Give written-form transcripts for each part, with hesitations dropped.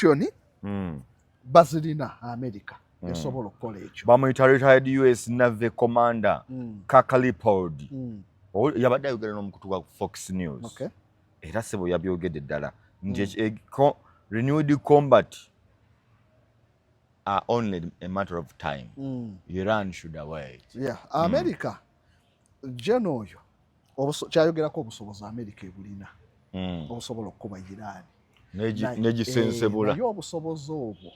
Option bazirina, America esobola okukola ekyo. Bamuyita retired US Navy Commander Kirk Lippold. Yabadde ayogera n'omukutu gwa Fox News. Era sebo yabyogedde ddala nti renewed combat are only a matter of time. Iran should await. Yeah, America jeno oyo kyayogerako obusobozi America ebulina obusobola okukuba Iran. Negisensebula. Naye obusobozi obwo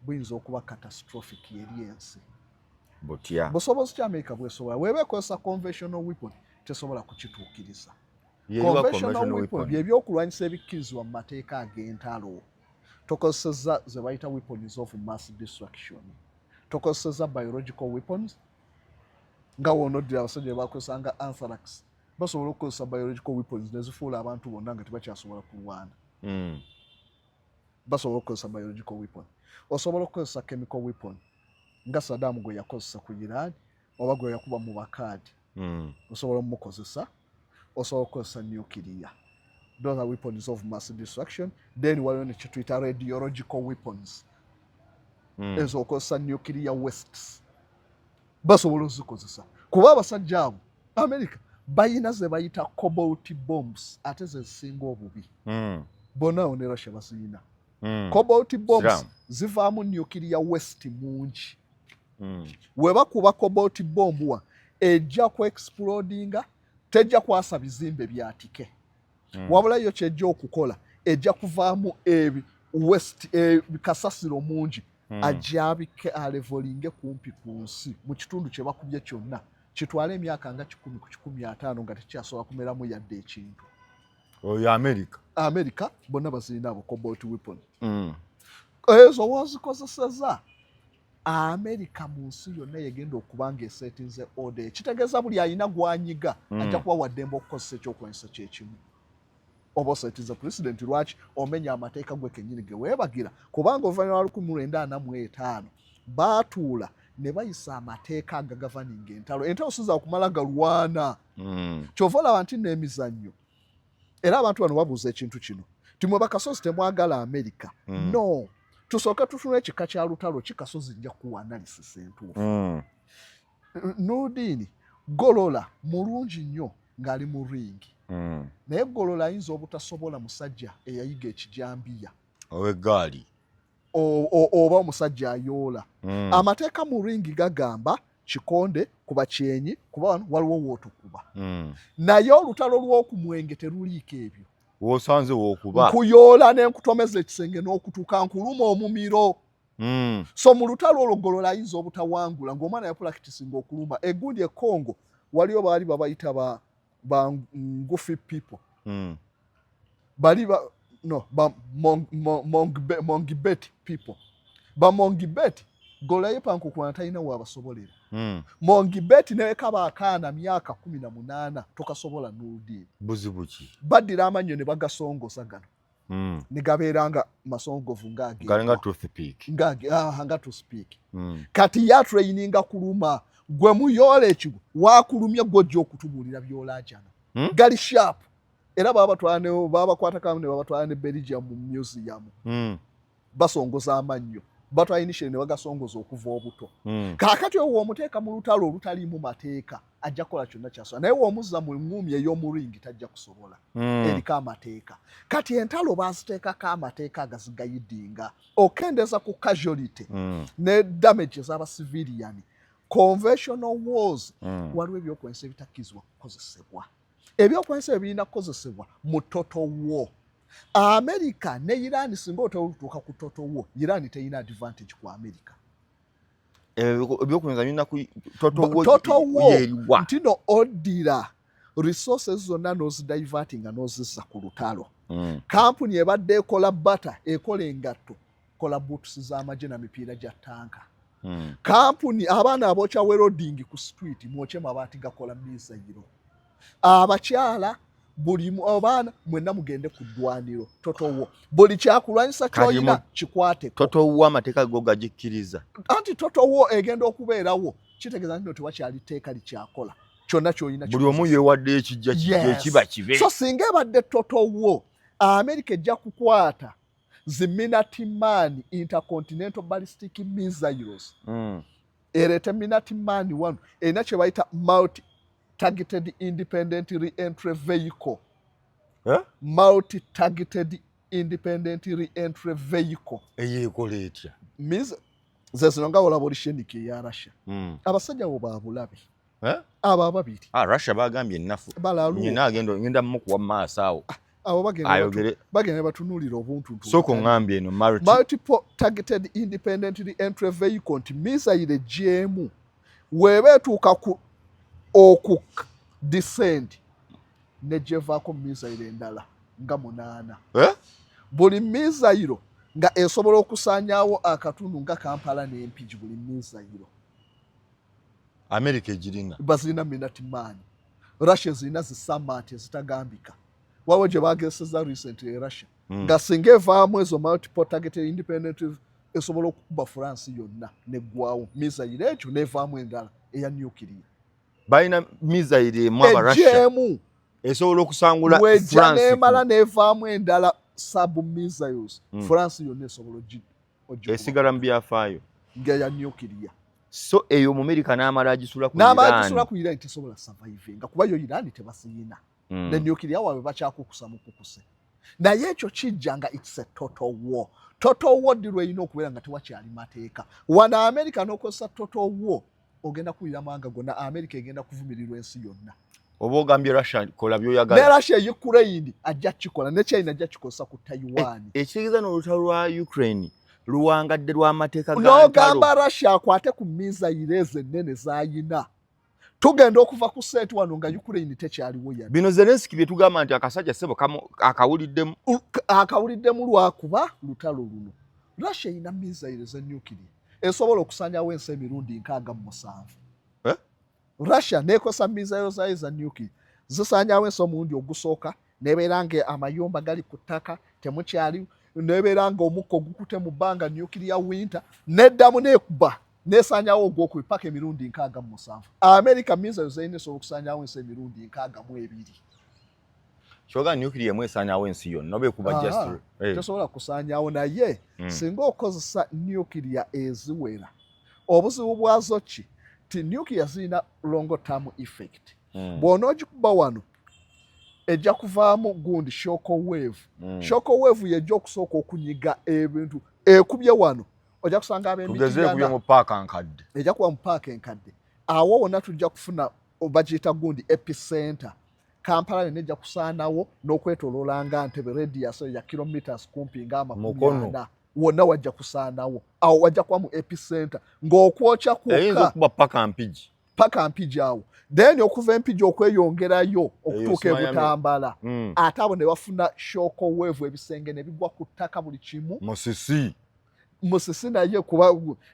buyinza okuba catastrophic eri ensi. Butya? Busobozi ki America bwesobola? Weba ekozesa conventional weapon, tesobola kukituukiriza. Yeriwa? Conventional Conventional weapon weapon. Byebyokulwanyisa ebikkirizibwa mu mateeka ag'entalo. Tokozeseza ze bayita weapons of mass destruction, tokozeseza biological weapons nga wonoddira abasajja bebakozesa nga anthrax. Basobola okukozesa biological weapons nezifuula abantu bonna nga tebakyasobola kulwana. Basobola okukozesa biological weapon, osobola okukozesa chemical weapon nga Saddam gwe yakozesa ku Iran oba gwe yakuba mu Bakaadi. Osobola omukozesa, osobola okukozesa nuclear. Those are weapons of mass destruction. Then waliwo nekituyita radiological weapons. Ezo okozesa nuclear wastes. Basobola ozikozesa kuba abasajja abo America bayina ze bayita cobalt bombs, ate ze zisinga obubi. Bonna awo ne Russia baziyina. Cobalt bombs Siramu. zivaamu nuclear waste mungi. We bakuba cobalt bomb wa ejja ku explodinga, tejja kwasa bizimbe byatike. Wabula yo kyejja okukola, ejja kuvaamu ebi waste, kasasiro mungi. Ajja abike, alevelinge kumpi ku nsi mu kitundu kye bakubye kyonna, kitwale emyaka nga 100 ku 150 nga tekyasobola kumeramu yadde ekintu. Oyo America. America bonna bazirina abo cobalt weapon. Ezo wozikozeseza, America mu nsi yonna yegenda okuba nga esetinze order, ekitegeeza buli alina gwanyiga ajja kuba waddembe okukozesa ekyokulwanyisa kyekimu. Oba osetinze president, lwaki omenya amateeka gwe kennyini ge weebagira? Kubanga oluvannyuma lwa 1945 baatuula ne bayisa amateeka agagavaninga entalo. Entalo si za kumala galwana. Kyova olaba nti n'emizannyo, era abantu bano babuuza ekintu kino timwe bakasozi temwagala Amerika. No, tusooke tutune ekika kya lutalo kikasozi, nja kuwa analysis entuufu. Nurdini Golola mulungi nnyo ng'ali mu ring. Naye Golola ayinza obutasobola musajja eyayiga ekijambiya ow'eggaali oba omusajja ayoola. Amateeka mu ring gagamba kikonde kuba kyenyi, kuba wano waliwo wootokuba. Naye olutalo lw'okumwenge teruliiko ebyo. Wosanze wookuba. Nkuyoola nenkutomeza ekisenge n'okutuka nkuluma omumiro. So mu lutalo olwo Golola ayinza obutawangula ng'omwana yapulakitisinga okuluma egundi. E Congo waliyo baali babayita ba ngufi people. Bali ba no ba Mongibet people, ba Mongibet. Golola yepankukwana, talina waabasobolera. Mongibet naye kaba akaana myaka 18 tokasobola, Nurdin. Buzibu ki? Baddira amannyo ne bagasongoza gano ne gabeera nga masongovu. Galinga toothpick. Nga toothpick. Kati yatraininga kuluma. Gwe muyoola ekigwo, wakulumye gwojja okutubuulira byolaajana. Gali sharp, era babakwatakamu ne babatwala ne Belgium mu museum. Basongoza amannyo, batwala initially ne bagasongoza okuva obuto. Kaakati owo omuteeka mu lutalo olutaliimu mateeka, ajja kukola kyonna kyasobola, naye w'omuzza mu ŋŋumi ey'omu ring tajja kusobola. Eriko amateeka. Kati entalo baziteekako amateeka agazigayidinga okendeeza ku casualty ne damage ez'abacivilian. Conventional wars, waliwo ebyokulwanyisa ebitakkirizibwa kukozesebwa. Ebyokulwanyisa ebyo birina kukozesebwa mu total war. America ne Iran, singa otolutuuka ku total war, Iran terina advantage ku America. Ebyokulwanyisa birina ku total war. Total war. Yeriwa? Nti no oddira resources zonna n'ozidivert nga n'ozizza ku lutalo. Kampuni ebadde ekola bata, ekola engatto, kola boots z'amagye na mipiira gya tanka. Kampuni abaana abookya welding ku street, mwokye mabaati gakola missile. Abakyala buli abaana mwenna mugende ku ddwaniro. Total war, buli kyakulwanyisa Kati kyolina kikwateko. Total war amateeka go gagikkiriza? Anti total war egenda okubeerawo, kitegeeza nti no tewakyali tteeka likyakola, kyonna kyolina. Buli omu yeewadde ekijja kijja. Yes. Ekiba kibe. So singa ebadde total war, America ejja kukwata Zi Minuteman intercontinental ballistic missiles. Ereete Minuteman 1, erina kye bayita multi targeted independent re-entry vehicle. Eh? Multi targeted independent re-entry vehicle. Eyeekola etya? Ze zino nga olaba Oresnik eya Russia. Abasajja bo babulabe. Eh? Abo ababiri. Ah, Russia bagambye ennafu. Balalu. Nyina agenda, ngenda mukuwa mu maaso awo. Abo bagenda Ayogere. Bagenda batunuulira obuntuntu. Sooka oŋŋambye eno multi Multiple targeted independent re-entry vehicle, nti missile gyemu weeba etuuka ku oku descend, negyevaako missile endala nga 8. Eh? Buli missile nga esobola okusaanyaawo akatundu nga Kampala n'Empigi, buli missile. America egirina? Bazirina Minuteman. Russia zirina zi Sarmat ezitagambika. Waliwo gye bageseza recently e Russia, nga singa evaamu ezo multiple targeted independent, esobola okukuba France yonna neggwawo, missile ekyo nevaamu endala eya nuclear. Balina missile emu aba Russia? Ejjeemu. Esobola okusangula Wejja France? Nemala nevaamu endala, sub missiles. France yonna esobola ogikuba. Esigala mu byafaayo. Nga ya nuclear. So eyo Omumerika n'amala agisula ku N'amala Iran. Agisula ku Iran, tesobola survivinga, kuba yo Iran tebasiyina. Ne nuclear waabwe bakyakukusa mukukuse. Naye ekyo kijja nga it's a total war. Total war ddi lwerina okubeera? Nga tewakyali mateeka. Wano America n'okozesa total war, ogenda kuwulira amawanga gonna. America egenda kuvumirirwa ensi yonna. Oba ogambye Russia kola Ne by'oyagala. Russia e Ukraine ajja kikola, ne China ajja kikozesa ku Taiwan. Ekitegeeza n'olutalo lwa Ukraine luwangadde lw'amateeka ga N'ogamba ntalo. Russia akwate ku missile ezo ennene z'ayina, tugenda okuva ku seeti wano nga Ukraine tekyaliwo yadde. Bino Zelenski bye tugamba nti akasajja ssebo akawuliddemu. Akawuliddemu lwakuba lutalo luno. Russia erina missile eza nuclear esobola okusanyawo ensi emirundi 67. Eh? Russia nekosa missile zayo za nuclear, zisanyawo ensi omulundi ogusooka, nebeera nga amayumba gali ku ttaka temukyali, nebeera nga omukka ogukute mu bbanga, nuclear winter, neddamu nekuba nesanyawo ogwokubiri, paka emirundi 67. America missile zerina esobola okusanyawo ensi emirundi 62. Kyoga nuclear emu esaanyawo ensi yonna oba ekuba just eh. Tosobola kusanyawo, naye singa okozesa nuclear eziwera, obuzibu bwazo ki? Ti nuclear zirina long term effect. Bw'onoogikuba wano, ejja kuvaamu gundi shock wave. Shock wave yejja okusooka okunyiga ebintu. Ekubye wano, ojja kusanga Tugeze ekubye ab'emityana mu paaka nkadde. Ejja kuba mu paaka enkadde awo wonna, tujja kufuna bagiyita gundi epicenter. Kampala yonna ejja kusaanawo n'okwetoloola nga Ntebe, radius ya kilometers kumpi nga amakumi Mukono. ana, wonna wajja kusaanawo. Awo wajja kuba mu epicenter ng'okwokya Eyinza kwokka okuba paka Mpigi. Paka Mpigi awo, then okuva Empigi okweyongerayo okutuuka Eyo Ebutambala. Ate abo ne bafuna shock wave, ebisenge ne bigwa ku ttaka, buli kimu. Musisi. Musisi, naye kuba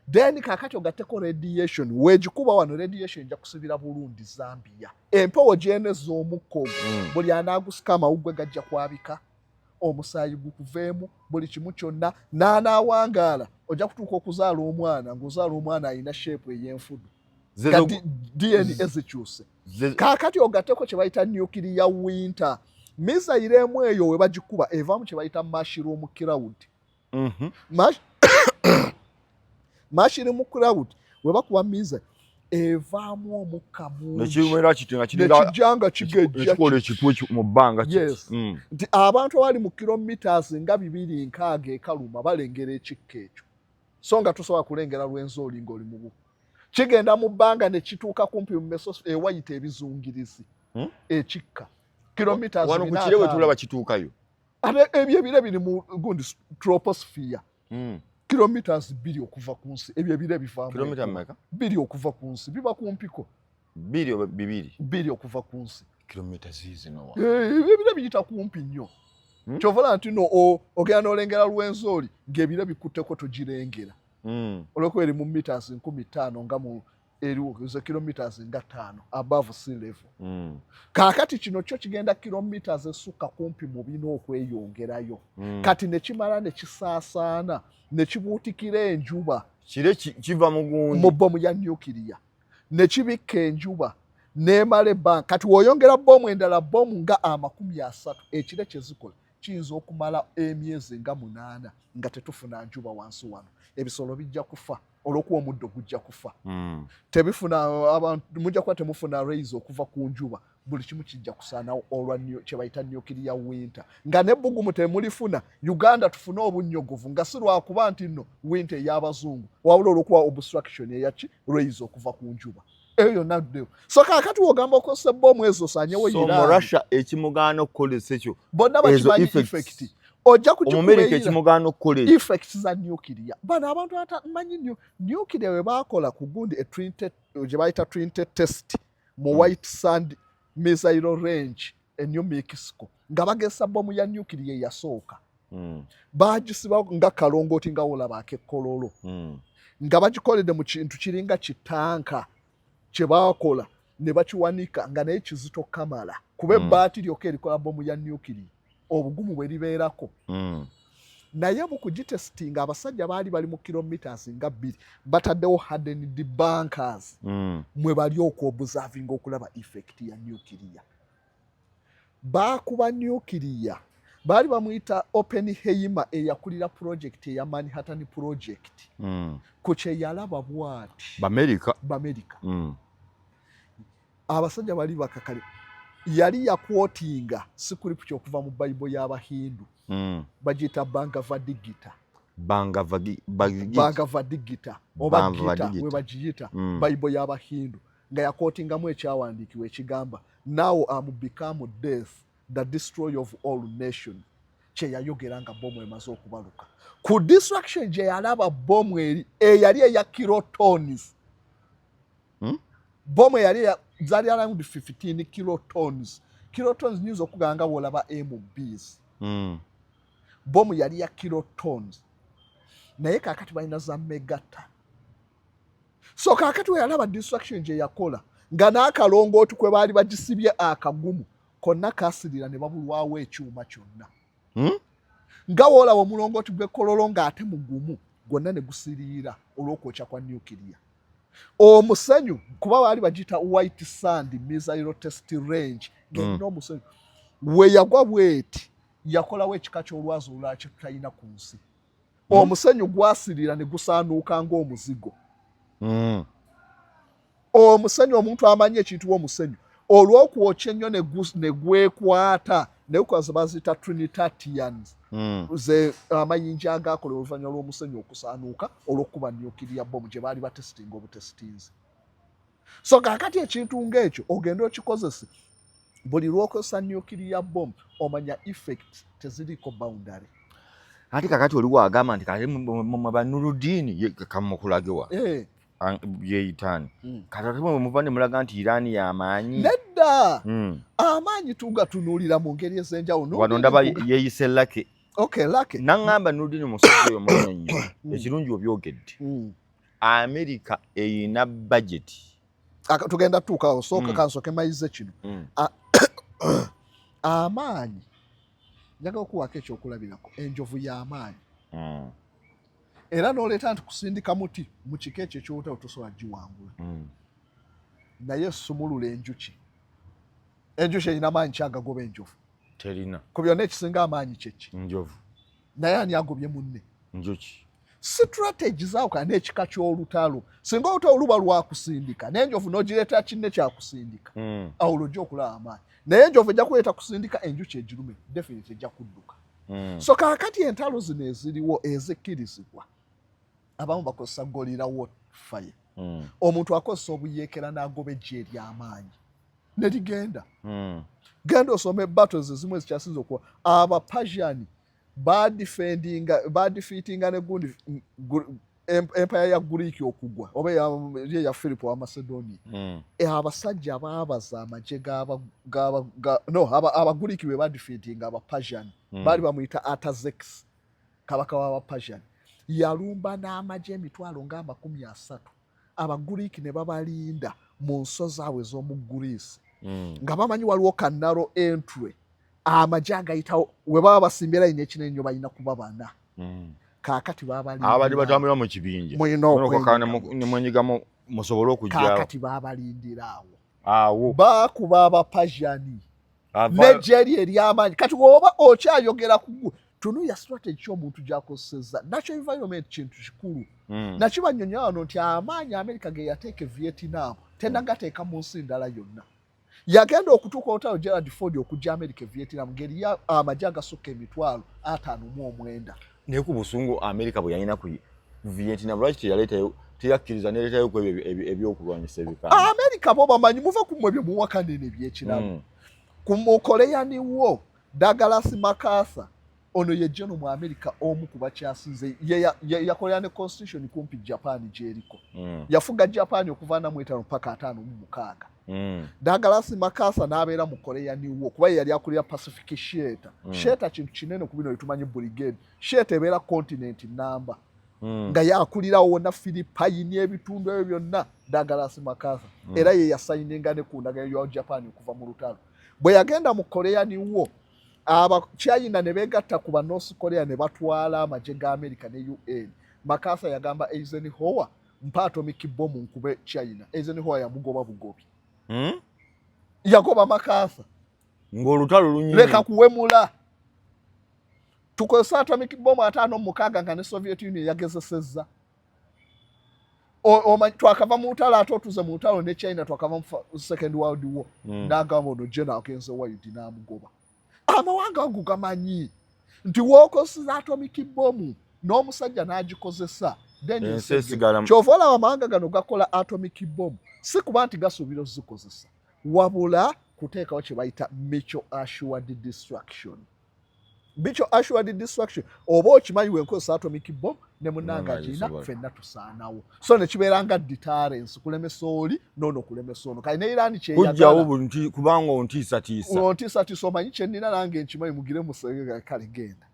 then kakati ogatteko radiation. Weegikuba wano, radiation ejja kusibira Burundi, Zambia, empewo gyene z'omukka ogwo. Buli anaagusika, amawuggwe gajja kwabika, omusaayi gukuveemu, buli kimu kyonna. N'anaawangaala, ojja kutuuka okuzaala omwana ng'ozaala omwana alina shape ey'enfudu, nga DNA zikyuse. Kaakati ogatteko kye bayita nuclear winter. Missile emu eyo we bagikuba, evaamu kye bayita mushroom cloud. Mushroom cloud, we bakuba missile, evaamu omukka mungi. Nekimera kiti nga kiringa Nekijja nga kigejja. Nekikola ekitwe mu bbanga kiti. Yes. Nti abantu abali mu kilometers nga 260 ekaluma balengera ekikka ekyo, so nga tosobola kulengera Lwenzoli ng'oli mu buku. Kigenda mu bbanga ne kituuka kumpi mu meso ewayita ebizungirizi. Ekikka kilometers Wano ku bina kire we ataano. Tulaba kituukayo. Ate ebyo ebire biri mu gundi troposphere, kilometers 2 okuva ku nsi. Ebyo ebire bivaamu Kilomita enkuba. mmeka? 2 okuva ku nsi, biba kumpiko. Bbiri oba bibiri? 2 okuva ku nsi. Kilomita ziizino wa. Eh, ebyo ebire biyita kumpi nnyo. Kyova olaba nti no ogenda n'olengera Lwenzoli ng'ebire bikutteko, togirengera, olwokuba eri mu meters 5000 nga mu eriwo ze kilometers nga 5 above sea level. Kaakati kino kyo kigenda kilometers esukka kumpi mu bina okweyongerayo. Kati ne kimala ne kisaasaana ne kibuutikira enjuba. Kire kiva mu gundi. Mu bomu ya nuclear, ne kibikka enjuba n'emala ebbanga. Kati w'oyongera bomu endala, bomu nga 30, ekire kye zikola Kiyinza okumala emyezi nga 8 nga tetufuna njuba wansi wano. Ebisolo bijja kufa olw'okuba omuddo gujja kufa. Tebifuna, abantu mujja kuba temufuna rays okuva ku njuba. Buli kimu kijja kusaanawo olwa kye bayita nuclear winter, nga n'ebbugumu temulifuna. Uganda tufune obunnyogovu nga si lwakuba nti nno winter ey'abazungu, wabula olwokuba obstruction eyaki rays okuva ku njuba eyo yonna ddewo. So kaakati wogamba okozesa bomu ezo, osanyewo. So mu Russia ekimugaana okukozesa ekyo Bonna bakimanyi. Effect ojja Omumerika ekimugaana okukola ekyo. Effects za nuclear. Bano abantu atamanyi nuclear we bakola ku gundi gye bayita Trinity test mu White Sand Missile Range e New Mexico, nga bagesa bomu ya nuclear eyasooka, bagisiba nga kalongooti nga wolaba ak'ekkololo, nga bagikoledde mu kintu kiringa kitanka kye baakola ne bakiwanika, nga naye kizito kamala kuba ebbaati lyokka erikola bomu ya nuclear obugumu bwe libeerako. Naye mu kugitesitinga, abasajja baali bali mu kilometers nga 2, bataddewo hardened bunkers mwe bali okuobservinga okulaba effect ya nuclear. Baakuba nuclear, baali bamuyita Oppenheimer, eyakulira project eya Manhattan Project. Ku kye yalaba bwati. Bamerika. Bamerika. Abasajja bali bakakali. Yali yaquotinga scripture okuva mu Bayibuli y'Abahindu. Bagiyita Bhagavad Gita. Bhagavad Gita oba Gita we bagiyita. Bayibuli y'Abahindu, nga yaquotingamu ekyawandiikibwa ekigamba, "Now am become death, the destroyer of all nation." Kyeyayogera nga bomu emaze okubaluka, ku destruction gye yalaba, bomu eri eyali eya kilotons. Bomu eyali zaali around 15 kilotons. Kilotons nyinza okugamba nga bwolaba MBs. Bomu yali ya kilotons, naye kakati balina za megaton. So kakati we yalaba destruction gye yakola, nga n'akalongooti kwe baali bagisibye akagumu konna kasirira ne babulwawo ekyuma kyonna. Nga woolaba omulongooti gw'ekkololo ng'ate mugumu, gwonna ne gusiriira olw'okwokya kwa nuclear. Omusenyu, kuba baali bagiyita White Sand Missile Test Range, ng'erina omusenyu, we yagwa bweti yakolawo ekika ky'olwazi olulala kye tutalina ku nsi. Omusenyu gwasirira ne gusaanuuka ng'omuzigo. Omusenyu, omuntu amanyi ekintu w'omusenyu, olw'okwokya ennyo ne gwekwata, naye kwaza baziyita Trinitatians. Ze amayinja agakola oluvannyuma lw'omusenyu okusaanuuka olw'okuba nuclear bomu gye baali batesitinga obutesitinzi. So kaakati ekintu ng'ekyo ogenda okikozese, buli lw'okozesa nuclear bomb omanya effect teziriiko boundary. Ate kakati oli wagamba nti kati mwe banuludiini kamukulagewa yeyitaani. Kati ate mwe muva ne mulaga nti Iraani y'amaanyi. Nedda. Amaanyi tugatunuulira mu ngeri ez'enjawulo. Wano ndaba yeeyise Lucky. Okay, Lucky. Naŋŋamba Nuludiini musajja oyo munene nnyo. Ekirungi obyogedde. Amerika eyina budget. Tugenda tutuukawo, sooka kansooke mayize kino. Amaanyi, njagala okuwaako ekyokulabirako. Enjovu y'amaanyi. Era n'oleeta nti kusindika muti mu kika ekyo ekyobutabo tosobola giwangula. Naye sumulula enjuki. Enjuki erina maanyi ki agagoba enjovu? Terina. Ku byonna ekisinga amaanyi kyeki? Njovu. Naye ani agobye munne? Njuki. Strategy zaawukana n'ekika ky'olutalo. Singa olutalo luba lwakusindika n'enjovu n'ogireetera kinne kyakusindika, awo lwojja okulaba amaanyi. Naye enjovu ejja kuleeta kusindika, enjuki egirume, definitely ejja kudduka. So kaakati entalo zino eziriwo ezikkirizibwa, abamu bakozesa guerrilla warfare. Omuntu akozesa obuyeekera n'agoba ejje ery'amaanyi ne ligenda. Genda osome battles ezimu ezikyasinze okuba Abapersian badefendinga, badefeatinga ne gundi empire ya Greek okugwa, oba eri eya Philip wa Macedonia. Abasajja baabaza amagye no, Abaguriki bwe badefeatinga Abapersian. Baali bamuyita Artaxerxes, kabaka w'Abapersian, yalumba n'amagye emitwalo nga 30, Abaguriki ne babalinda mu nso zaabwe ez'omu Greece, nga bamanyi waliwo ka narrow entry amagye agayitawo. We baba basimbye layini ekinene nnyo, balina kuba bana. Kaakati babalinda, abadde batambulira mu kibinja, mulina okwenyigamu. Ne mwenyigamu musobole okujjawo. Kaakati babalindira awo. Awo Baakuba Abapersian. Nejje eri eryamaanyi. Kati woba okyayogera ku tunuya strategy ky'omuntu gy'akozesezza, natural environment kintu kikulu. Nakibanyonyola wano nti amaanyi Amerika ge yateeka e Vietnam tenagateeka mu nsi ndala yonna. Yagenda okutuuka olutalo, Gerald Ford okujja Amerika e Vietnam, ng'eriyo amagye agasukka 59,000. Naye ku busungu Amerika bwe yalina ku Vietnam, lwaki teyaleetayo, teyakkiriza nereetayo ku ebyo ebyokulwanyisa ebikambwe? Amerika bo bamanyi, muva ku mmwe bye muwakanene ebyekiramu. Ku Mukoreani wo Douglas MacArthur, ono ye general mu Amerika omu ku bakyasinze, yakolera ne constitution kumpi Japan gyeriko. Yafuga Japan okuva 45 paka 56. Douglas MacArthur n'abeera mu Korean War kuba ye yali akulira Pacific Theater. Theater kintu kinene ku bino byetumanyi, brigade. Theater ebeera continent namba, nga yakulirawo wonna Philippine, ebitundu ebyo byonna, Douglas MacArthur. Era ye yasayininga ne ku ndagaano ya Japan okuva mu lutalo. Bwe yagenda mu Korean War, Abachina ne beegatta ku ba North Korea ne batwala amagye ga America ne UN. MacArthur yagamba Eisenhower, "Mpa atomic bomb nkube China." Eisenhower yamugoba bugobi. Yagoba MacArthur. Ng'olutalo lunyumye. Leka kuwemula, tukozesa atomic bomb 56 nga ne Soviet Union yagezesezza. Twakava mu lutalo, ate otuze mu lutalo ne China, twakava mu Second World War. N'agamba ono general agenze wild, n'amugoba. Amawanga ago gamanyi nti wookozesa atomic bomb n'omusajja n'agikozesa, then ensi ensi esigala Kyova olaba amawanga gano gakola atomic bomb si kuba nti gasuubira ozikozesa, wabula kuteekawo kye bayita mutual assured destruction. Mutual assured destruction, oba okimanyi wenkozesa atomic bomb ne munanga Munange agirina, agisobola. ffenna tusaanawo. So ne kibeera nga deterrence, kulemesa oli noono kulemesa ono. Kale ne Iran kujjawo kyeyagala bunti kubanga ontiisatiisa. Ontiisatiisa, omanyi kyenina nange nkimanyi, mugire musege, kale genda,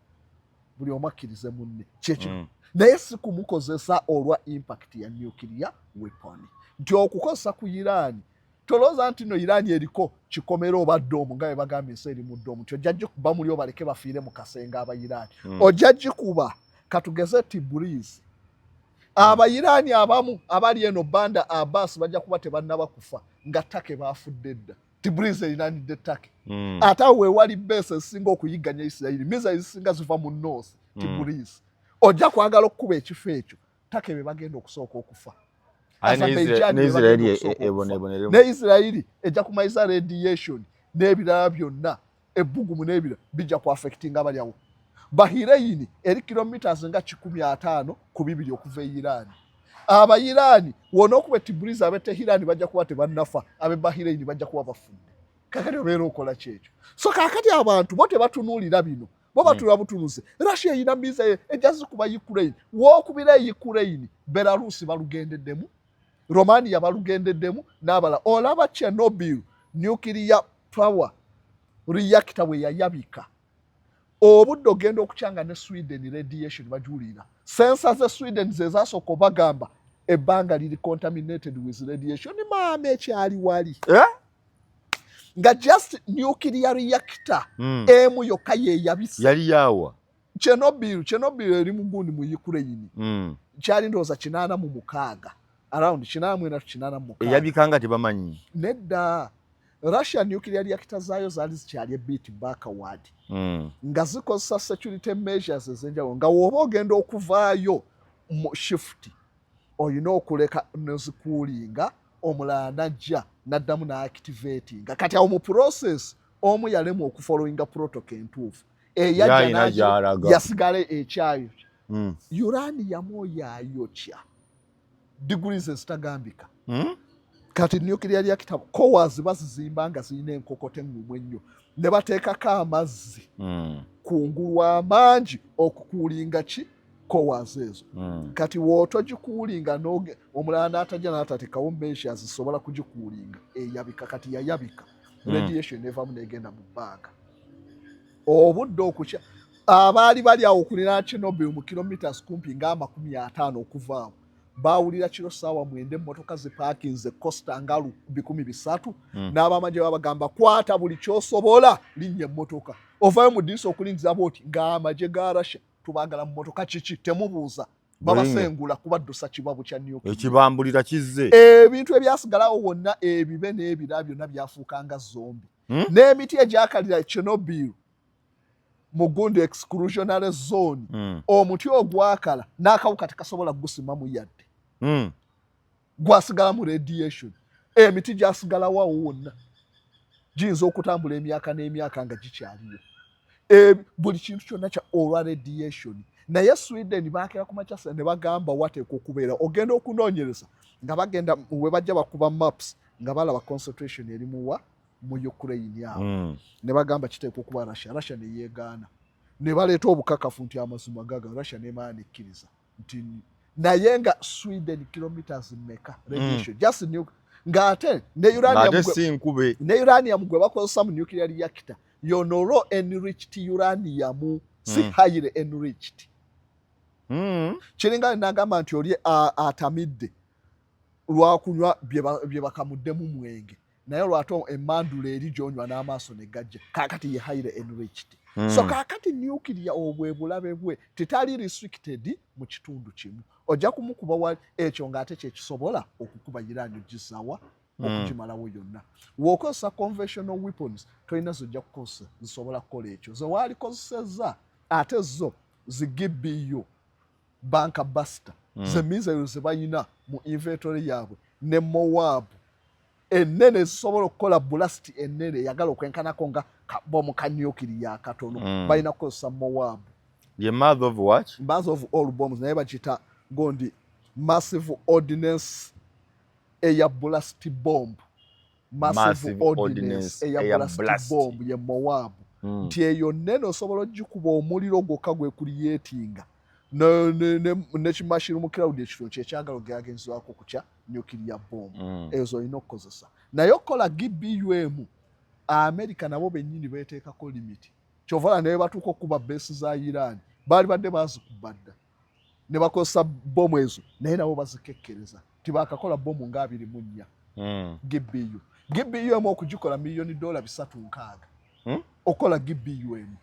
buli omu akkirize munne kyekino. Naye si kumukozesa olwa impact ya nuclear weapon, nti okukozesa ku Iran, tolowooza nti no Iran eriko kikomera oba dome, nga bwe bagambye ensi eri mu dome, nti ojja gikuba muli obaleke bafiire mu kasenge aba Iran. Ojja gikuba, katugeze Tabriz, Abayiraani abamu abali eno Bandar Abbas bajja kuba tebannaba kufa nga Turkey bafudde dda. Tabriz erinanidde Turkey. Ate awo wewali base ezisinga okuyigganya Isirayiri, missile ezisinga ziva mu north. Tabriz ojja kwagala okukuba ekifo ekyo, Turkey be bagenda okusooka okufa. Aye ne Azerbaijan ne be Israeli bagenda okusooka okufa. eboneeboneremu. Ne Isirayiri ejja kumaliza radiation n'ebirala byonna, ebbugumu n'ebirala bijja ku affectinga abali awo. Bahrain eri kilometers nga 152 okuva e Iran. Abayiraani wona okuba Tabriz, ab'e Tehran bajja kuba tebannafa, ab'e Bahrain bajja kuba bafudde. Kakati obeera okola kyekyo. So kakati abantu bo tebatunuulira bino, bo batula butunuzi. Russia erina missile ejja zikuba Ukraine. Wookubira e Ukraine, Belarus balugendeddemu, Romania balugendeddemu n'abala. Olaba Chernobyl nuclear power reactor bwe yayabika, obudde ogenda okukyanga ne Sweden radiation bagiwulira. Sensor ze Sweden ze zasooka obagamba ebbanga liri contaminated with radiation. Maama, ekyali wali Eh? nga just nuclear reactor emu yokka yeyabise. Yali yawa? Chernobyl. Chernobyl eri mugundi mu Ukraine. Kyali ndowooza 86, around 84, 86. Eyabika nga tebamanyi? Nedda, Russia nuclear reactor zaayo zaali zikyali a bit backward, nga zikozesa security measures ez'enjawulo, nga woba ogenda okuvaayo mu shift olina okuleka nezikuulinga, omulala najja naddamu n'activatinga. Kati awo mu process omu yalemwa okufollowinga protocol entuufu, eyajja Yalina gy'alaga. Yasigala ekyayo. Uranium oyo ayokya degrees ezitagambika. Kati nuclear reactor cores bazizimba nga zirina enkokoto eŋŋumu ennyo, ne bateekako amazzi kungulu amangi okukuulinga ki cores ezo. Kati wootogikuulinga, omulala n'atajja n'atateekawo measures zisobola kugikuulinga, eyabika. Kati yayabika, radiation nevamu negenda mu bbanga. Obudde okukya, abaali bali awo okuliraana Chernobyl mu kilometers kumpi nga 50 okuvaawo, baawulira kiro ssaawa 9 emmotoka zipaakinze coaster nga 300,000. N'abamagye babagamba, "Kwata buli kyosobola, linnya emmotoka ovayo mu ddirisa okulingiza bwoti ng'amagye ga Russia tubaagala mu mmotoka." Kiki? Temubuuza, babasengula kubaddusa kibabu kya nuclear. Ekibambulira kizze. Ebintu ebyasigalawo wonna, ebibe n'ebira byonna byafuuka nga zombie. N'emiti egyakalira Chernobyl mu gundi exclusionary zone, omuti ogwakala n'akawuka tekasobola kugusimamu yadde. Gwasigalamu radiation. Emiti gyasigalawo awo wonna, giyinza okutambula emyaka n'emyaka nga gikyaliyo. Buli kintu kyonna kya olwa radiation. Naye Sweden bakera ku makyasa ne bagamba wateekwa okubeera ogenda okunoonyereza, nga bagenda we bajja bakuba maps nga balaba concentration eri muwa mu Ukraine awo. Ne bagamba kiteekwa okuba Russia. Russia ne yeegaana, ne baleeta obukakafu nti amazima gaga Russia nemaana ekkiriza nti, naye nga Sweden kilometers meka radiation, just new, ng'ate ne uranium Ng'ate si nkube. Ne uranium gwe bakozesa mu nuclear reactor yono low enriched uranium, si highly enriched. Kiringa nagamba nti oli atamidde lwakunywa bye bakamuddemu mwenge, naye lwate emandula eri gyonywa n'amaaso ne gajja. Kaakati ye highly enriched. So kaakati nuclear obwe bulabe bwe tetali restricted mu kitundu kimu. Ojja kumukuba wa ekyo ng'ate kyekisobola okukuba Iran ogizawa okugimalawo yonna. W'okozesa conventional weapons, tolina zojja kukozesa zisobola kukola ekyo. Ze waalikozesezza ate zo zi GBU bunker buster, ze missiles ze balina mu inventory yaabwe, ne MOAB ennene ezisobola okukola blast ennene eyagala okwenkanako nga kabomu ka nuclear akatono. Balina kukozesa MOAB. Ye mother of what? Mother of all bombs, naye bakiyita gondi massive ordnance air blast bomb. Massive, Massive ordnance ordnance air air blast blast. bomb ye MOAB. Nti eyo nnene osobola ogikuba omuliro gwokka gwe creatinga neki mushroom cloud ekiro kyekyagala ogeragenzebwako ku kya nuclear bomb. Ezo olina okukozesa, naye okukola GBU, America nabo bennyini beteekako limit. Kyovala naye batuuka okukuba base za Iran, baali badde bazikuba dda ne bakozesa bomu ezo, naye nabo bazikekkereza tibakakola bomu nga 24. GBU, GBU emu okugikola miliyoni dola 360. Okukola GBU emu,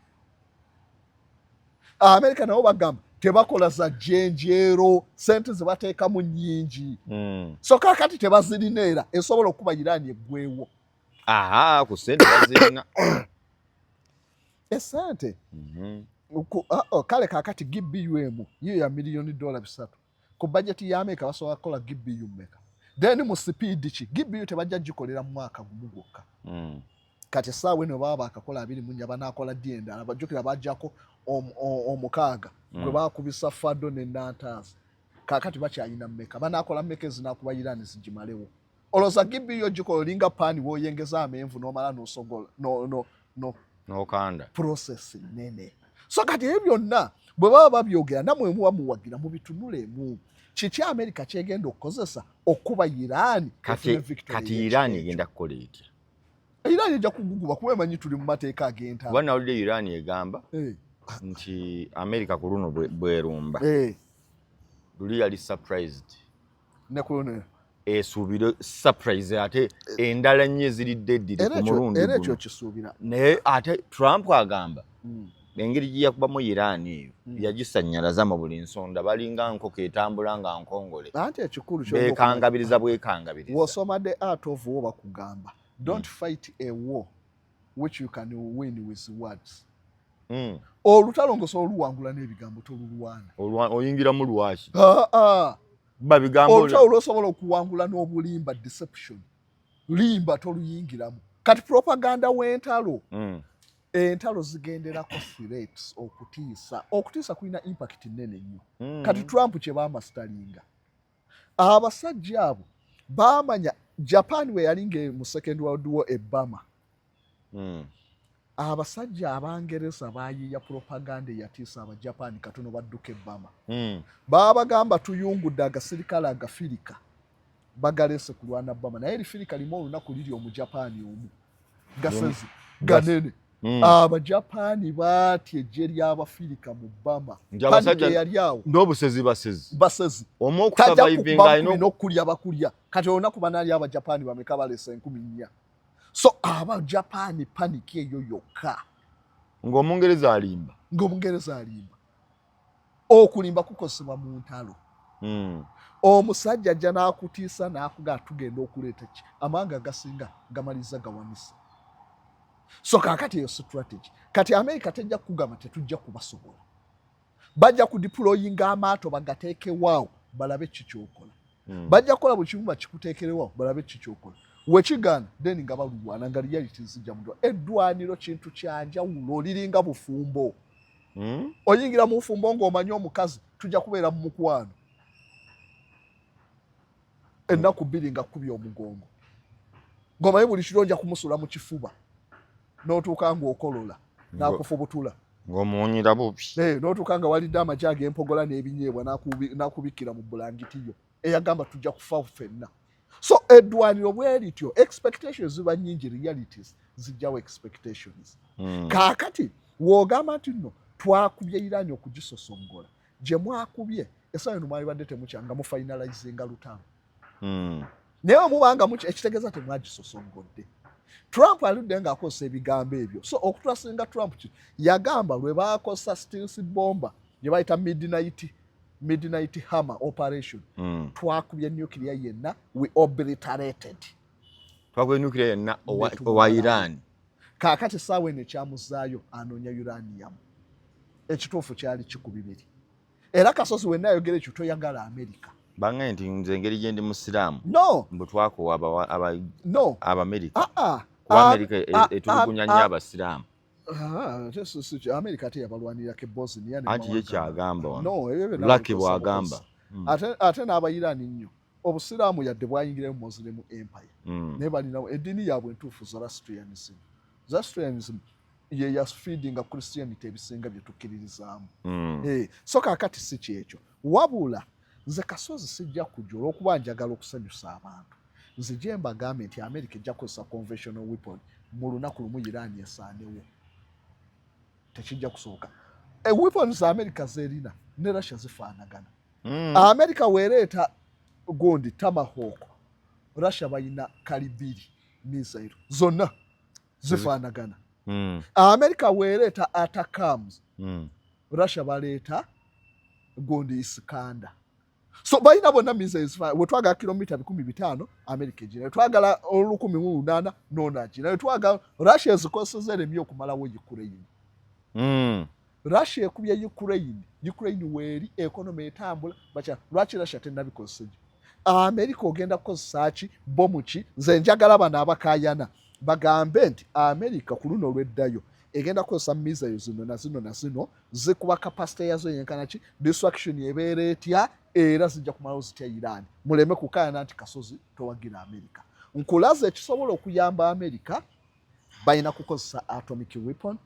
America nabo bagamba tebakola za jjenjeero, sente ze bateekamu nnyingi. So kaakati tebazirina, era esobola okuba Iran eggwewo. Aha, ku sente bazirina. Esente oh, kale kaakati GBU emu yiyo ya miliyoni dola 300. Ku bajeti ya Amerika basobola kukola GBU mmeka? Then mu speed ki? GBU tebajja gikolera mu mwaka gumu gwokka. Kati essaawa eno baba bakakola 24, banaakola ddi endala? Bajjukira bajjako omukaaga gwe bakubisa Fordow ne Natanz. Kaakati bakyalina mmeka? Banaakola mmeka ezinaakuba Iran zigimalewo? Olowooza GBU ogikola olinga paani w'oyengeza amenvu n'omala n'osogola no N'okanda. Process nene. So kati ebyo byonna bwe baba babyogera, nammwe muba muwagira, mubitunulemu. Kiki Amerika kyegenda okukozesa okuba Iran Kati efune victory kati ey'ekiro Iran ekyo? egenda kukola etya? Iran ejja kuguguba kuba emanyi tuli mu mateeka ag'entalo. Kuba nawulidde Iran egamba nti America ku luno bwerumba, luli yali surprised. Ne ku luno Esuubire surprise ate endala nnyo eziridde eddiri Era ku mulundi era ekyo guno. kisuubira. Naye ate Trump agamba engeri gye yakubamu Iran eyo, yagisanyalaza mu buli nsonda, balinga nkoko etambula nga nkongole. Anti ekikulu ky'olina okumanya- Bekangabiriza bwekangabiriza. W'osoma The Art of War, bakugamba don't fight a war which you can win with words. Olutalo ng'osobola oluwangula n'ebigambo, tolulwana. Oyingiramu lwaki? Ah, ah. Ba bigambo. Olutalo lwosobola okuwangula n'obulimba, deception, limba, toluyingiramu. Kati propaganda w'entalo, entalo zigenderako threats, okutiisa. Okutiisa kulina impact nnene nnyo. Kati Trump kye bamasteringa, abasajja abo bamanya Japan we yali nge mu Second World War e Burma. Abasajja Abangereza bayiiya propaganda eyatiisa Abajapani katono badduka e Burma. Babagamba tuyungudde agasirikale agafirika, bagaleese kulwana Burma, naye erifirika limu olunaku liri Omujapaani omu, gasezi ganene. Abajapaani baatya ejje ly'Abafirika mu Burma. Nti abasajja Panic eyali awo. N'obusezi basezi. Basezi. Omu Tajja okusurvivinga kukuba alina nkumi n'okulya bakulya. Kati olunaku banaali Abajapaani bameka baleese 4000? So Abajapaani panic eyo yokka. Ng'Omungereza alimba. Ng'Omungereza alimba. Okulimba kukozesebwa mu ntalo. Omusajja ajja n'akutiisa n'akuga tugenda okuleeta ki, amawanga agasinga gamaliriza gawanise. So kakati eyo strategy. Kati America tejja kugamba tetujja kubasobola, bajja kudeployinga amaato bagateekewaawo balabe kikyokola. Bajja kukola buli kimu bakikuteekerewawo balabe kikyokola. Wekigaana, then nga balulwana nga reality zijja mu eddwaniro. Kintu kyanjawulo, liringa bufumbo. Oyingira mu bufumbo ng'omanyi omukazi tujja kubeera mu mukwano ennaku 2 nga kkubya omugongo, ng'omanyi buli kiro nja kumusula mu kifuba, n'otuuka ng'okolola n'akufubutula. Ng'omuwunyira bubi. N'otuuka nga walidde amagi ag'empogola n'ebinyeebwa n'akubikkira mu bulangiti yo eyagamba tujja kufa ffenna. So eddwaniro bwe lityo, expectations ziba nnyingi, realities zijjawo expectations. Kaakati w'ogamba nti nno twakubye Irani okugisosongola, gye mwakubye essaawa eno mwalibadde temukyanga mufinalizinga lutalo. Naye bwe mubanga ekitegeeza temwagisosongodde. Trump aludde ng'akozesa ebigambo ebyo, so okutulasinga Trump ki yagamba lwe baakozesa stealth bomber gye bayita Midnight Hammer operation. Twakubye nuclear yenna, we obliterated. Twakubye nuclear yenna owa Iran. Kaakati essaawa eno ekyamuzaayo anoonya uranium. Ekituufu kyali 2. Era Kasozi wenna ayogera ekyo, toyagala Amerika. Bangaye nti nze engeri gye ndi musiraamu, No. mbu twakowa No. Abamerika. Ah, ah. Kuba Amerika etulugunya nnyo abasiraamu. Ah, Amerika ate yabalwanirako e Bosnia. Anti ye kyagamba wano. No, ebyo byonna Lucky babikosa bw'agamba. bukozi. Ate n'Abayiraani nnyo obusiraamu yadde bwayingirayo Muslim empire, naye balina eddiini yaabwe entuufu, Zoroastrianism. Zoroastrianism ye yafeedinga Christianity ebisinga bye tukkiririzaamu. So kaakati si kyekyo, wabula nze Kasozi sijja kujja olw'okuba njagala okusanyusa abantu. Nze gye mbagambe nti America ejja kukozesa conventional weapon mu lunaku lumu, Iran esaanewo. Tekijja kusooka. Weapons America zerina ne Russia zifaanagana. America weereeta gundi Tomahawk, Russia balina Kalibr missile, zonna zifaanagana. America weereeta ATACMS, Russia baleeta gundi Iskander. So balina bonna missiles. Wetwagala kilomita 500, America egira. Wetwagala 1800, nono agira. Wetwagala Russia ezikozeseza eremye okumalawo Ukraine. Russia ekubye Ukraine, Ukraine weeri, economy etambula bacha. Lwaki Russia tennabikozesa gyo? America ogenda kukozesa ki? Bomu ki? Nze njagala bano abakayana bagambe nti America ku luno olweddayo egenda kukozesa missile zino na zino na zino, zikuba capacity yazo yenkana ki, destruction ebeera etya, era zijja kumalawo zitya Iran. Muleme kukayana nti Kasozi towagira America. Nkulaze ekisobola okuyamba America: balina kukozesa atomic weapon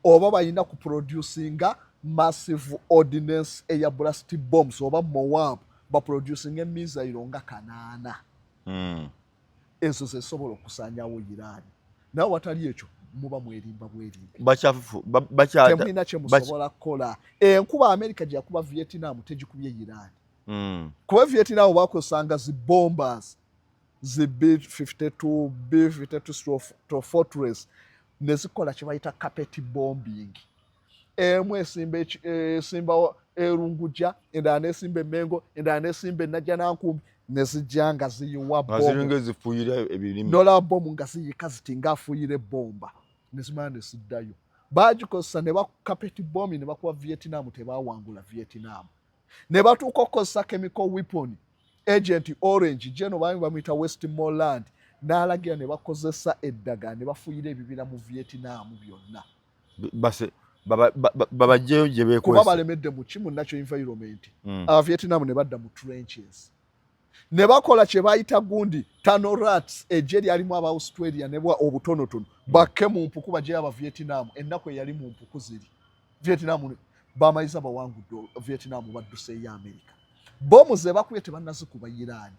oba balina kuproducinga massive ordnance air blast bombs oba MOAB, baproducinga emissile nga 800. Ezo zesobola okusaanyawo Iran. Naye watali ekyo muba mwerimba bwerimba. Bakyafufu bakya Temulina kyemusobola kukola. Enkuba America gye yakuba Vietnam tegikubye Iran. Kuba Vietnam bakozesanga zi bombers zi B52, B52 Fortress, ne zikola kye bayita carpet bombing. Emu esimba esimba erunguja, endala nesimba emengo, endala nesimba enajja nankumbi, ne zijja nga ziyiwa nga bomu. Ziringa ezifuuyira ebirime. Nolaba bomu nga ziyika ziti ngaafuuyira ebbomba, ne zimala ne ziddayo. Bagikozesa ne carpet bombing ne bakuba Vietnam, tebawangula Vietnam. Ne batuuka okukozesa chemical weapon, Agent Orange, geno baami bamuyita Westmoreland n'alagira ne bakozesa eddagala ne bafuuyira ebibira mu Vietnam byonna. Base babajjeyo gye Kuba beekwese. Balemedde mu ki? Mu natural environment. Abavietnam ne badda mu trenches ne bakola kye bayita gundi tunnel rats. Ejje lyalimu aba Australia ne bwa obutonotono bakke mu mpuku bajjeyo Abavietnam. Ennaku eyali mu mpuku ziri Vietnam bamaliza bawangudde Vietnam, badduseeyo America. Bomu ze bakubye tebannazikuba Iran.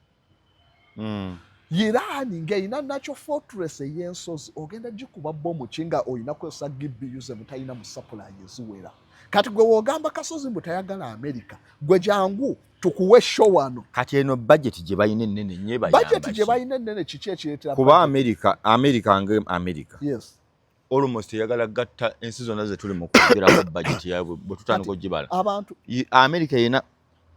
Iran ng'erina natural fortress ey'ensozi, ogenda gikuba bomu ki nga olina kukozesa GBU ze mutalina mu supply eziwera? Kati gwe woogamba Kasozi mbu tayagala America, gwe jangu tukuwe show wano. Kati eno budget gye balina ennene nnyo ebayamba Budget gye ki? Balina ennene, kiki ekireetera Kuba budget? America nga America almost eyagala gatta ensi zonna ze tuli mu kwogerako budget yaabwe bwe tutandika ogibala. Abantu America erina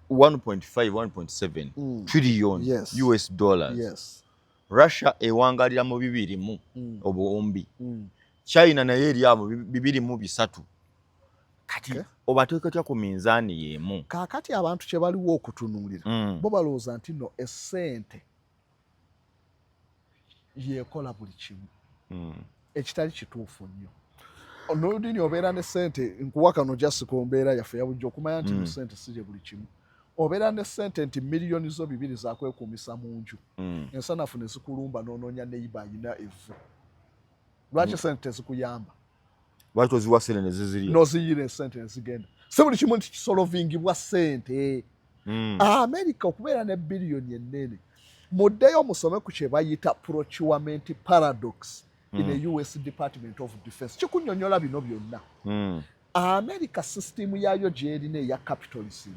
1.5 1.7 trillion US dollars. Russia ewangalira mu bibiri mu obuwumbi. China naye eri abo 2 mu 3. Kati obateeka otya ku minzaani y'emu? Kaakati abantu kye baliwo okutunuulira, bo balowooza nti no essente yeekola buli kimu, ekitali kituufu nnyo. Noludini obeera ne sente, nkuwa kano just ku mbeera yaffe yabulijjo okumanya nti no sente si gye buli kimu. Obeera ne sente nti miliyoni zo 2 zakwekuumisa mu nju, ensanafu ne zikulumba n'onoonya neighbour ayina evvu. Lwaki sente tezikuyamba? Lwaki toziwa sente ne zizirya? Noziyira esente ne zigenda. Si buli kimu nti kisolvingibwa sente. America okubeera ne biliyoni ennene, muddeyo musome ku kye bayita procurement paradox in a US Department of Defense, kikunyonyola bino byonna. America system yaayo gyerina eya capitalism,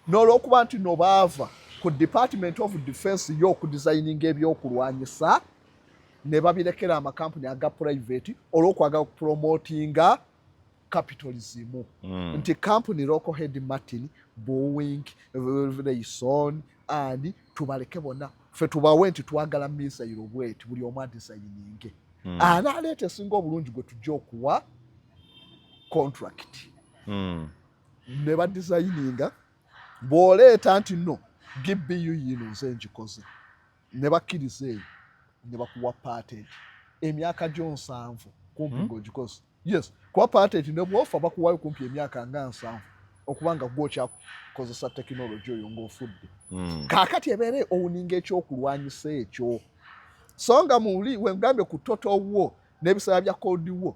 n'olwokuba nti no baava ku Department of Defense yo okudesigninga ebyokulwanyisa ne babirekera amakampuni aga private olw'okwagala okupromotinga capitalism, nti kampuni Lockheed Martin, Boeing, Raytheon and tubaleke bonna, ffe tubawe nti twagala missile bweti, buli omu adesigninge, anaaleeta esinga obulungi gwe tujja okuwa contract. Ne badesigninga, bw'oleeta nti no GBU yino nze ngikoze, ne bakkiriza eyo ne bakuwa patent emyaka gyo 70 kumpi ng'ogikoze. Yes, kuba patent ne bw'ofa bakuwayo kumpi emyaka nga 70 okuba nga gw'okyakozesa tekinologi oyo ng'ofudde. Kaakati ebeere owninga ekyokulwanyisa ekyo, so nga muli wengambye ku total war n'ebiseera bya Cold War,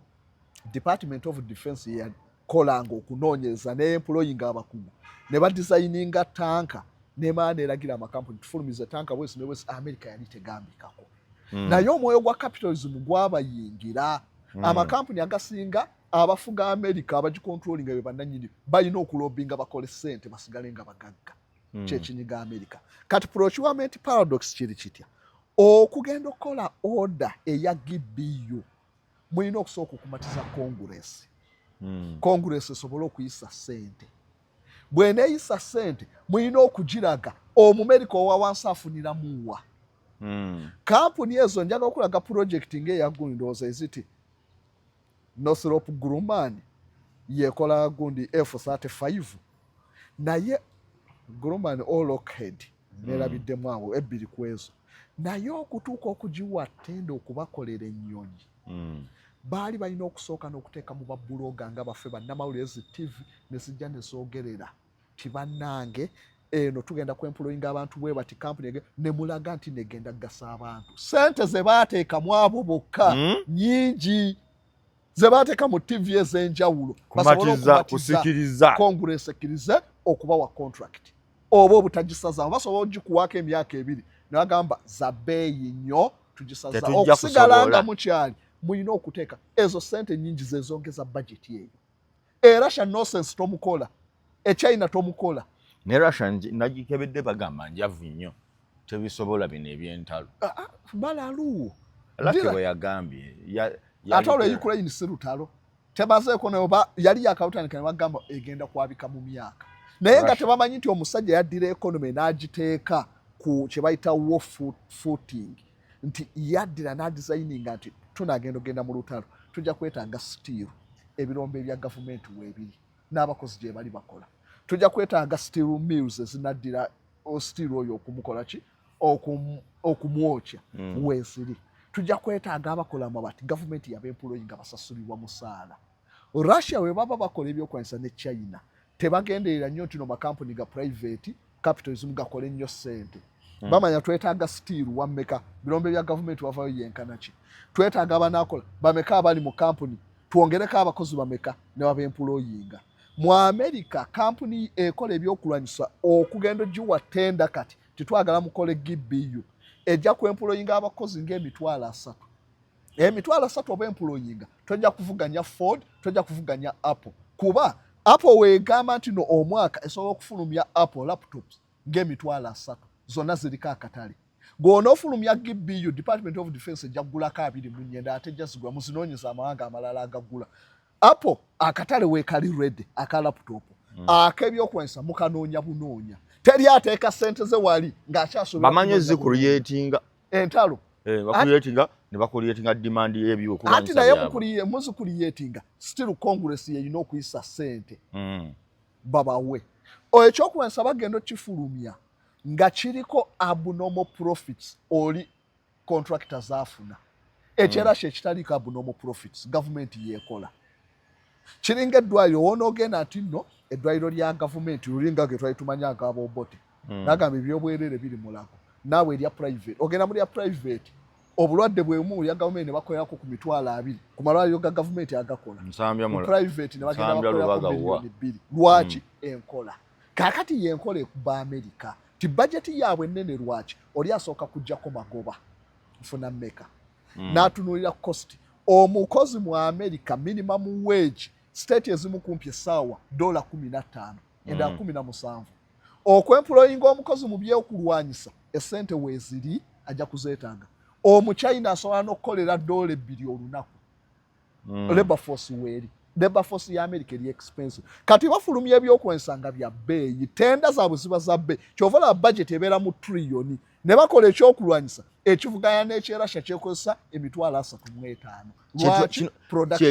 Department of Defense yakolanga okunoonyereza n'employinga abakugu ne badesigninga tanka, nemala neragira amakampuni tufulumize tanka bwesi ne bwesi. America yali tegambikako, naye omwoyo gwa capitalism gwabayingira. Amakampuni agasinga abafuga America, abagicontrollinga, be bannanyini balina okulobbyinga bakole sente basigale nga bagagga. Kyekinyiga America. Kati procurement paradox kiri kitya? Okugenda okukola order eya GBU, mulina okusooka okumatiza Congress. Congress esobole okuyisa ssente. Bw'eneeyisa ssente, mulina okugiraga Omumerika owa wansi afuniramuwa. Kampuni ezo, njaga okulaga project ng'eya gundi, ndowooza eziti Northrop Grumman yekola gundi F35, naye Grumman o Lockheed nerabiddemu awo ebbiri ku ezo, naye okutuuka okugiwa tender okubakolera ennyonyi, baali balina okusooka n'okuteeka mu bablogger nga baffe bannamawulire, zi TV ne zijja ne zoogerera ti bannange eno tugenda kwemployinga abantu bwe bati, kampuni ne mulaga nti negenda kugasa abantu. Sente ze baateekamu abo bokka nyingi ze baateeka mu TV ez'enjawulo basobole kumatiza okumatiza kusikiriza Congress ekkirize okubawa contract oba obutagisazaamu. Basobola ogikuwaako emyaka 2 ne bagamba za bbeeyi nnyo, tugisaza. Tetujja Okusigala kusobola. nga mukyali mulina okuteeka ezo sente nyingi zezongeza budget eyo. Erasha nonsense tomukola, echina tomukola. Ne Russia nagikebedde, bagamba njavu nnyo, tebisobola bino ebyentalo. Ah, ah, balalu. Lake bwe yagambye Ate olwo Ukraine si lutalo temazeeko, nayo yali yakalutandika ne bagamba egenda kwabika mu myaka, naye nga Russia. tebamanyi nti omusajja yaddira economy n'agiteeka ku kye bayita war footing, nti yaddira n'adesigninga nti tunagenda ogenda mu lutalo, tujja kwetaaga steel, ebirombe ebya gavumenti weebiri n'abakozi gye bali bakola, tujja kwetaaga steel mills ezinaddira steel oyo okumukola ki, okumwokya, weeziri, tujja kwetaaga abakola amabaati, gavumenti yabaemployi nga basasulibwa musaala. Russia we baba bakola ebyokulwanyisa ne China, tebagenderera nnyo nti no makampuni ga private capitalism gakole nnyo ssente. Bamanya twetaaga steel wammeka, birombe bya gavumenti wavayo yenkana ki, twetaaga abanaakola bameka, abali mu kampuni twongereko abakozi bameka, ne babaemployinga. Mu America kampuni ekola ebyokulwanyisa okugenda ogiwa tender kati titwagala mukole GBU, ejja kwemployinga abakozi ng'emitwalo 30, 30,000 oba employinga, tojja kuvuganya Ford, tojja kuvuganya Apple, kuba Apple weegamba nti no omwaka esobola okufulumya Apple laptops ng'emitwalo 30, zonna ziriko akatale. Gw'onoofulumya GBU, Department of Defense ejja kugulako 29, ate ejja zigula muzinoonyeza amawanga amalala agagula Apple. Akatale weekali ready aka laptop, ak'ebyokulwanyisa mukanoonya bunoonya, teri ateeka sente ze wali ng'akyasobola bamanyi kunoonya bunoonya. Zicreatinga Entalo. Bacreatinga Ne bacreatinga demand y'ebyokulwanyisa. Ati naye muzicreatinga, still Congress yeyina okuyisa ssente babawe ekyokulwanyisa. Bagenda okifulumya nga kiriko abnormal profits oli contractor zaafuna. Ekyerasha ekitaliiko abnormal profits, gavumenti yeekola. Kiringa eddwaliro, wonoogenda nti nno eddwaliro lya gavumenti lulinga ge twali tumanya ag'Abobote, nagamba ebyobwerere biri Mulago, naawe erya private, ogenda mu lya private, obulwadde bwemu lya gavumenti ne bakolerako ku 20,000 ku malwaliro ga gavumenti agakola, mu private ne bagenda bakolerako 2 miliyoni. Lwaki? Enkola kaakati yenkola ekuba Amerika ti bajeti yaabwe ennene. Lwaki? Oli asooka kujjako magoba, nfuna mmeka, n'atunuulira cost. Omukozi mu America, minimum wage state ezimu kumpi essaawa $15, endala 17. Okwemployinga omukozi mu byokulwanyisa, esente weeziri, ajja kuzeetaaga. Omuchina asobola n'okukolera $2 olunaku. Labor force weeri, labor force ya America eri expensive. Kati bafulumya ebyokulwanyisa nga bya bbeeyi, tender zaabwe ziba za bbeeyi, kyova olaba budget ebeera mu trillion, ne bakola ekyokulwanyisa ekivuganya n'ekyerasha kyekozesa 35,000. Lwaki?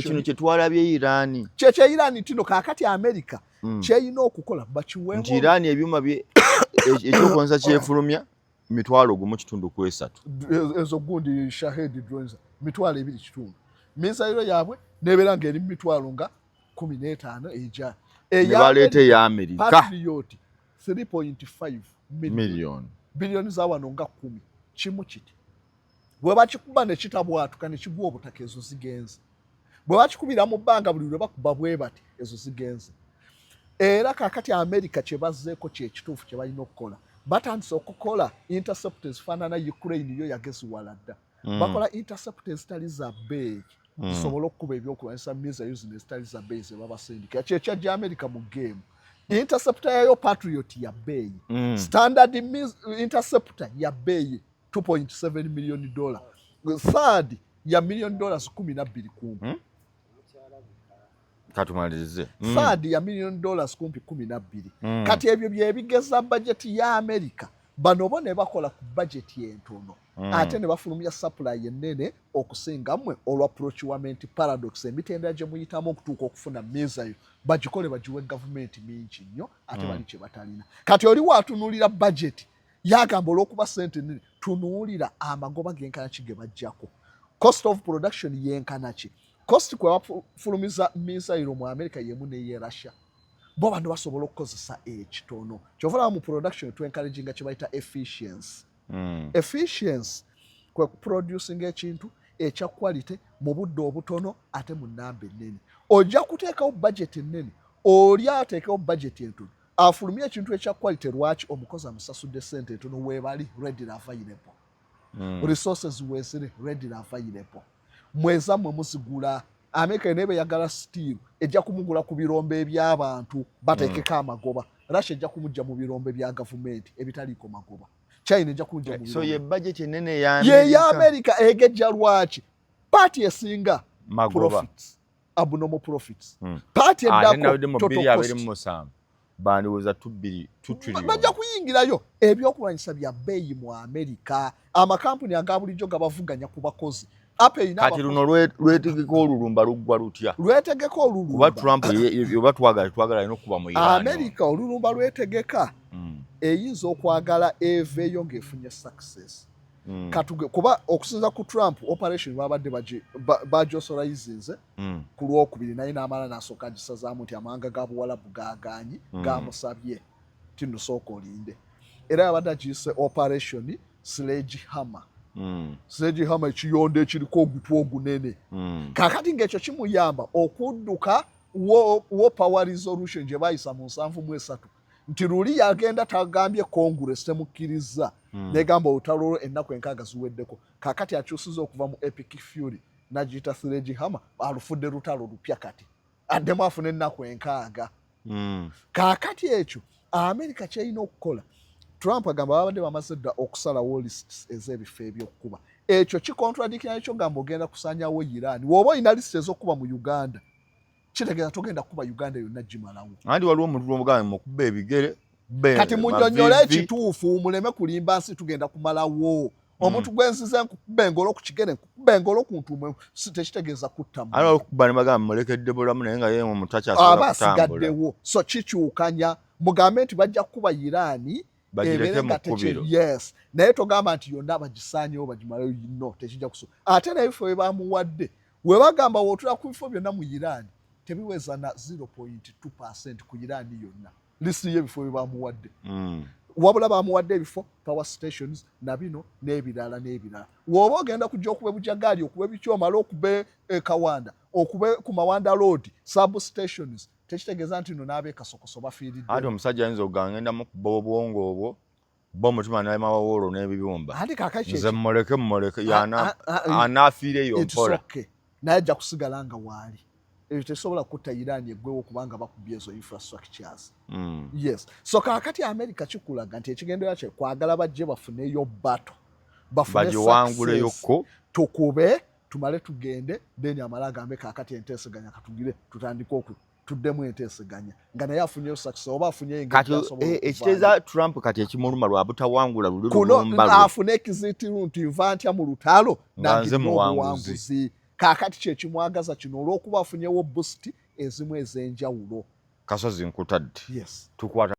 Kino kyetwalabye Irani. Kyekye Irani tino. Kaakati America kyeyina okukola bakiweemu nti Irani ebyuma ekyokulwanyisa kyefulumya 1.3 million. Ezo gundi Shahed drones 2.5 million, missile yaabwe nebeera ng'eri mu mitwalo nga 15 eja. Nebaleeta eya Amerika. Patriot 3.5 million. Biliyoni za wano nga 10. Kimu kiti, bwe bakikuba ne kitabwatuka ne kigwa obutaka, ezo zigenze. Bwe bakikubira mu bbanga, buli lwe bakuba bwe bati, ezo zigenze. Era kaakati Amerika kye bazzeeko kyekituufu kye balina okukola. Batandise okukola intercept ezifaanana Ukraine, yo yageziwala dda. Bakola intercept ezitali za bbeeyi, zisobole okukuba ebyokulwanyisa missiles zino ezitali za bbeeyi ze babasindika. Kyekyajja America mu game. Interceptor yayo Patriot ya bbeeyi, standard interceptor ya bbeeyi, $2.7 million, THAAD ya million dollars 12 kumpi. Katumalirize. THAAD ya million dollars kumpi 12. Kati ebyo byebigeza bajeti ya America. Bano bo ne bakola ku bajeti entono, ate ne bafulumya supply ennene okusinga mmwe olwa procurement paradox, emitendera gye muyitamu okutuuka okufuna missile. Bagikole bagiwe gavumenti mingi nnyo, ate bali kye batalina. Kati oli waatunuulira bajeti, yagamba olw'okuba sente nnene, tunuulira amagoba genkana ki ge bajjako, cost of production yenkana ki, cost kwe bafulumiza missile mu America yemu neye Russia. Bo bano basobola okukozesa ekitono. Kyova olaba mu production twencouraginga kye bayita efficiency. Efficiency kwe kuproducinga ekintu ekya quality mu budde obutono ate mu namba ennene. Ojja kuteekawo budget ennene, oli ateekewo budget entono afulumye ekintu ekya quality. Lwaki? Omukozi amusasudde sente entono, weebali readily available, resources weeziri readily available. Mweza mmwe muzigula Amerika naye beyagala steel ejja kumugula ku birombe eby'abantu bateekeko amagoba. Russia ejja kumujja mu birombe bya gavumenti ebitaliiko magoba. China ejja kumujja mu So birombe. Ye budget ennene ya Ye ya America egejja lwaki? Part esinga magoba. Profits, abnormal profits. Part Ate nawedde eddako mu total bbiri cost. abiri mu musanvu bandiwooza 2 trillion. Bajja kuyingirayo. Ebyokulwanyisa bya bbeeyi mu Amerika, amakampuni aga bulijjo gabavuganya ku bakozi. Apple erina Kati luno lwetegeka olulumba luggwa lutya? Lwetegeka Kuba olulumba. Trump oba twagala twagala alina okuba mu Iran. Amerika olulumba lwetegeka, eyinza okwagala eveeyo ng'efunye success. Katuge kuba okusinza ku Trump, operation babadde bagiauthorizinze ku Lwokubiri, naye n'amala n'asooka agisazaamu nti amawanga ga Buwalabu gaagaanyi, gamusabye ti nosooka olinde. Era yabadde agiyise Operation Sledge Hammer. Sledge hammer, ekiyondo ekiriko ogutwa ogunene. Kaakati ng'ekyo kimuyamba okudduka War Power Resolution gye baayisa mu 73, nti luli yagenda tagambye Congress temukkiriza, negamba olutalo olwo ennaku 60 ziweddeko. Kaakati akyusiza okuva mu Epic Fury n'agiyita Sledge Hammer, alufudde lutalo lupya. Kati addemu afune ennaku 60. Kaakati ekyo Amerika kyerina okukola, Trump agamba babadde bamaze dda okusalawo lists ez'ebifo ebyokukuba. Ekyo kicontradictinga ekyo gamba ogenda kusanyawo Iran. Woba olina list ez'okukuba mu Uganda, kitegeeza togenda kukuba Uganda yonna gimalawo. Anti waliwo omuntu lwomugamba mukuba ebigere Kati munnyonnyole ekituufu, muleme kulimba nsi. Tugenda kumalawo. Omuntu gwenzize nkukuba engolo ku kigere, nkukuba engolo ku ntuumu, si tekitegeeza kutta muntu. Ali okukuba ne bagamba mulekedde bulamu, naye nga ye omuntu takyasobola aba kutambula. Asigaddewo, so kikyukanya. Mugambe nti bajja kukuba Iraani bagireke ebeere mu nga kkubiro. Yes, naye togamba nti yonna bagisaanyewo bagimaleyo. No, tekijja kuso. Ate n'ebifo bye bamuwadde, we bagamba wootula ku bifo byonna mu Iraani, tebiweza na 0.2% ku Iraani yonna, list y'ebifo bye bamuwadde. Wabula bamuwadde ebifo, power stations na bino n'ebirala n'ebirala. W'oba ogenda kujja okuba ebujagaali, okuba ebiki, omale okuba ekawanda, okube ku Mawanda Road sub stations, tekitegeeza nti no n'abeekasokoso bafiiridde. Ate omusajja ayinza okugamba, ngenda mukuba obwongo obwo bo omutima n'amawawoolo n'ebibumba. Ate kaakati nze mmuleke, mmuleke anaafiira eyo it's mpola. Okay, naye ajja kusigala nga waali. Ebyo tesobola kutta Iran eggwewo kubanga bakubye ezo infrastructures. Yes, so kaakati America kikulaga nti ekigendererwa kye kwagala bajje bafuneyo battle, bafune success, bagiwanguleyokko. Tukube tumale tugende, then amale agambe kaakati enteeseganya katugire tutandike oku tuddemu enteeseganya nga naye afunyeyo success oba afunyeyo engeri Kati gy'asobola okuvaayo. Ekiteeza Trump kati ekimuluma lwa butawangula luli Kuno lulumba lwe. Afune ekizitiru nti nva ntya mu lutalo nga nze nangirina muwanguzi. Obuwanguzi kaakati kyekimwagaza kino olw'okuba afunyewo boost ezimu ez'enjawulo. Kasozi, nkutadde. Yes. Tukwata.